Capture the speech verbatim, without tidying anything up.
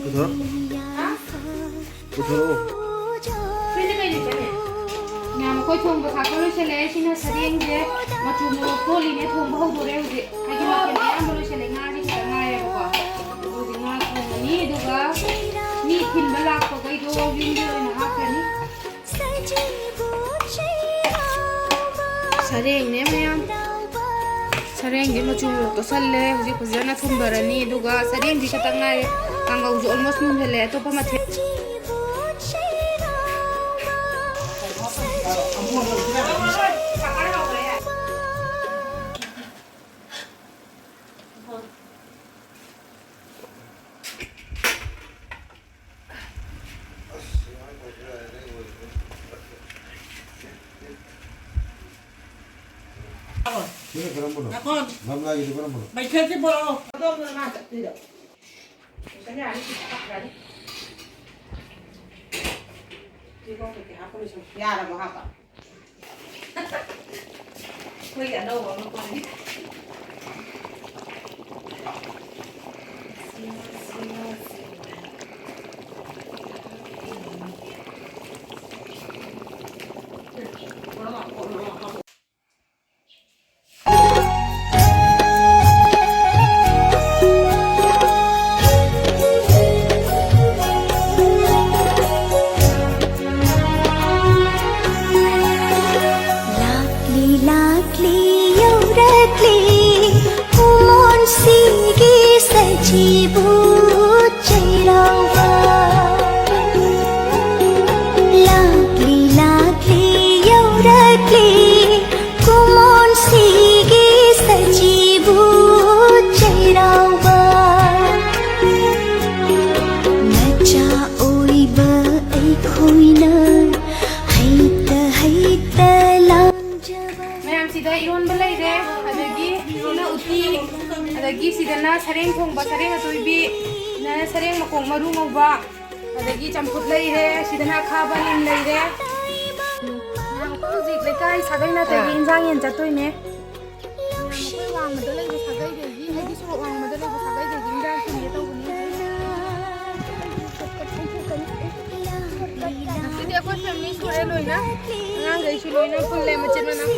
ꯄꯨꯊꯣꯔꯛꯑꯣ꯫ ꯄꯨꯊꯣꯔꯛꯑꯣ꯫ ꯐ꯭ꯔꯤꯖꯇ ꯀꯩ ꯂꯩꯒꯦꯅꯦ? ꯃꯌꯥꯝ ꯑꯩꯈꯣꯏ ꯊꯣꯡꯕ ꯊꯥꯛꯄ ꯂꯣꯏꯁꯤꯜꯂꯛꯑꯦ꯫ ꯁꯤꯅ ꯁꯔꯦꯡꯁꯦ ꯃꯆꯨ ꯃꯣꯔꯣꯛ ꯇꯣꯜꯂꯤꯅꯦ, ꯊꯣꯡꯕ ꯍꯧꯗꯣꯔꯦ ꯍꯧꯖꯤꯛ꯫ ꯍꯥꯏꯗꯤ ꯃꯊꯦꯜ ꯑꯌꯥꯝꯕ ꯂꯣꯏꯁꯤꯜꯂꯦ, ꯉꯥꯁꯦ ꯈꯤꯇꯪ ꯉꯥꯏꯔꯦꯕꯀꯣ꯫ ꯑꯗꯨ ꯍꯧꯖꯤꯛ ꯉꯥ ꯊꯣꯡꯉꯅꯤ, ꯑꯗꯨꯒ ꯃꯤ ꯊꯤꯟꯕ ꯂꯥꯛꯄꯈꯩꯗꯣ ꯌꯨꯝꯗ ꯑꯣꯏꯅ ꯍꯥꯞꯈ꯭ꯔꯅꯤ꯫ ꯁꯔꯦꯡꯅꯦ ꯃꯌꯥꯝ꯫ ꯁꯔꯦꯡꯗꯤ ꯃꯆꯨ ꯃꯣꯔꯣꯛ ꯇꯣꯠꯁꯜꯂꯦ꯫ ꯍꯧꯖꯤꯛ ꯐꯖꯅ ꯊꯣꯡꯊꯔꯅꯤ꯫ ꯑꯗꯨꯒ ꯁꯔꯦꯡꯗꯤ ꯈꯛꯇꯪ ꯉꯥꯏꯔꯦ꯫ ꯀꯥꯡꯒꯧꯁꯨ almost ꯃꯨꯟꯍꯜꯂꯦ꯫ ꯑꯇꯣꯞꯄ ꯃꯊꯦꯜ꯫ ꯁꯤꯅ ꯀꯔꯝꯕꯅꯣ? ꯅꯥꯀꯣꯟ꯫ ꯒꯝꯂꯥꯒꯤꯗꯨ ꯀꯔꯝꯕꯅꯣ? ꯃꯩꯈꯦꯠꯁꯤ ꯄꯣꯔꯛꯑꯣ꯫ ꯑꯗꯣꯝꯗ ꯃꯥ ꯆꯠꯇꯣꯏꯗꯣ꯫ ꯀꯣꯏꯁꯟ ꯌꯥꯅꯤ, ꯁꯤ ꯍꯥꯞꯈ꯭ꯔꯅꯤ꯫ ꯁꯤ ꯀꯣꯛ ꯀꯩꯀꯩ ꯍꯥꯞꯄ ꯂꯣꯏꯁꯟ-, ꯌꯥꯔꯕꯣ ꯍꯥꯞꯄ? ꯑꯩꯈꯣꯏꯒꯤ ꯑꯅꯧꯕ ꯑꯃ ꯄꯨꯔꯛꯏ꯫ ꯂꯥꯛꯂꯤ ꯂꯥꯛꯂꯤ ꯌꯧꯔꯛꯂꯤ ꯀꯨꯝꯑꯣꯟꯁꯤꯒꯤ ꯁꯖꯤꯕꯨ ꯆꯩꯔꯥꯎꯕ꯫ ꯂꯥꯛꯂꯤ ꯂꯥꯛꯂꯤ ꯌꯧꯔꯛꯂꯤ ꯀꯨꯝꯑꯣꯟꯁꯤꯒꯤ ꯁꯖꯤꯕꯨ ꯆꯩꯔꯥꯎꯕ꯫ ꯃꯆꯥ ꯑꯣꯏꯕ ꯑꯩꯈꯣꯏꯅ ꯍꯩꯇ ꯍꯩꯇ ꯂꯥꯡꯖꯕ꯫ ꯃꯌꯥꯝ ꯁꯤꯗ ꯏꯔꯣꯟꯕ ꯂꯩꯔꯦ, ꯑꯗꯒꯤ ꯁꯤꯅ ꯎꯇꯤ, ꯑꯗꯒꯤ ꯁꯤꯗꯅ ꯁꯔꯦꯡ ꯊꯣꯡꯕ, ꯁꯔꯦꯡ ꯑꯇꯣꯏꯕꯤ, ꯁꯤꯗꯅ ꯁꯔꯦꯡ ꯃꯀꯣꯛ ꯃꯔꯨ ꯉꯧꯕ, ꯑꯗꯒꯤ ꯆꯝꯐꯨꯠ ꯂꯩꯔꯦ, ꯁꯤꯗꯅ ꯑꯈꯥꯕ ꯅꯤꯝ ꯂꯩꯔꯦ꯫ ꯃꯌꯥꯝ ꯑꯩꯈꯣꯏ ꯍꯧꯖꯤꯛ ꯂꯩꯀꯥꯏ ꯁꯥꯒꯩ ꯅꯥꯇꯩꯒꯤ ꯏꯟꯖꯥꯡ ꯌꯦꯟ ꯆꯠꯇꯣꯏꯅꯦ꯫ ꯃꯌꯥꯝ ꯑꯩꯈꯣꯏ ꯋꯥꯡꯃꯗ ꯂꯩꯕ ꯁꯥꯒꯩꯗꯒꯤ, ꯍꯥꯏꯗꯤ ꯁꯣꯔꯣꯛ ꯋꯥꯡꯃꯗ ꯂꯩꯕ ꯁꯥꯒꯩꯗꯒꯤ ꯏꯟꯖꯥꯡ ꯊꯤꯟꯒꯦ ꯇꯧꯕꯅꯦ꯫ ꯉꯁꯤꯗꯤ ꯑꯩꯈꯣꯏ ꯐꯦꯃꯤꯂꯤ ꯁꯨꯔꯦ ꯂꯣꯏꯅ꯫ ꯑꯉꯥꯡꯈꯩꯁꯨ ꯂꯣꯏꯅ ꯄꯨꯜꯂꯦ, ꯃꯆꯤꯟ ꯃꯅꯥꯎ꯫